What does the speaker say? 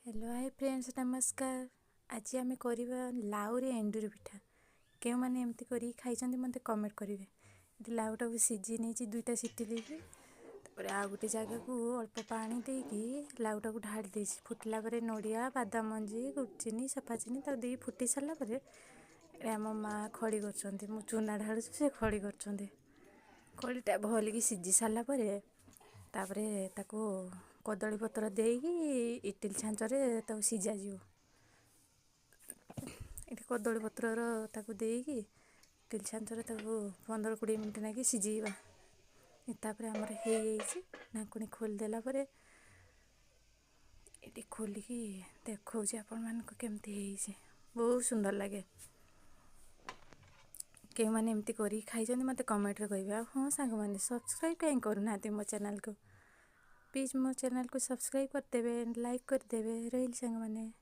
Hello high friends, ନମସ୍କାର। ଆଜି ଆମେ କରିବା ଲାଉରେ ଏଣ୍ଡୁରି ପିଠା। କେଉଁମାନେ ଏମିତି କରିକି ଖାଇଛନ୍ତି, ମୋତେ କମେଣ୍ଟ କରିବେ। ଏଠି ଲାଉଟାକୁ ସିଝେଇ ନେଇଛି ଦୁଇଟା ସିଟି ଦେଇକି। ତାପରେ ଆଉ ଗୋଟେ ଜାଗାକୁ ଅଳ୍ପ ପାଣି ଦେଇକି ଲାଉଟାକୁ ଢାଳି ଦେଇଛି। ଫୁଟିଲା ପରେ ନଡ଼ିଆ, ବାଦାମ ମଞ୍ଜି, ଚିନି, ସଫା ଚିନି ତାକୁ ଦେଇକି ଫୁଟି ସାରିଲା ପରେ ଆମ ମା' ଖଳି କରୁଛନ୍ତି। ମୁଁ ଚୁନା ଢାଳୁଛି, ସେ ଖଳି କରୁଛନ୍ତି। ଖଳିଟା ଭଲିକି ସିଝି ସାରିଲା ପରେ ତାପରେ ତାକୁ କଦଳୀ ପତ୍ର ଦେଇକି ଇଟିଲି ଛାଞ୍ଚରେ ତାକୁ ସିଝାଯିବ। ଏଠି କଦଳୀ ପତ୍ରର ତାକୁ ଦେଇକି ଇଟିଲି ଛାଞ୍ଚରେ ତାକୁ 15-20 ମିନିଟ୍ ନାଗି ସିଝେଇବା। ତାପରେ ଆମର ହେଇଯାଇଛି। ଢାଙ୍କୁଣୀ ଖୋଲିଦେଲା ପରେ ଏଠି ଖୋଲିକି ଦେଖାଉଛି ଆପଣମାନଙ୍କୁ କେମିତି ହେଇଛି। ବହୁତ ସୁନ୍ଦର ଲାଗେ। କେଉଁମାନେ ଏମିତି କରିକି ଖାଇଛନ୍ତି, ମୋତେ କମେଣ୍ଟରେ କହିବେ। ଆଉ ହଁ ସାଙ୍ଗମାନେ, ସବସ୍କ୍ରାଇବ୍ କାହିଁ କରୁନାହାନ୍ତି ମୋ ଚ୍ୟାନେଲ୍କୁ? ପ୍ଲିଜ୍ ମୋ ଚ୍ୟାନେଲ୍କୁ ସବସ୍କ୍ରାଇବ୍ କରିଦେବେ, ଲାଇକ୍ କରିଦେବେ। ରହିଲି ସାଙ୍ଗମାନେ।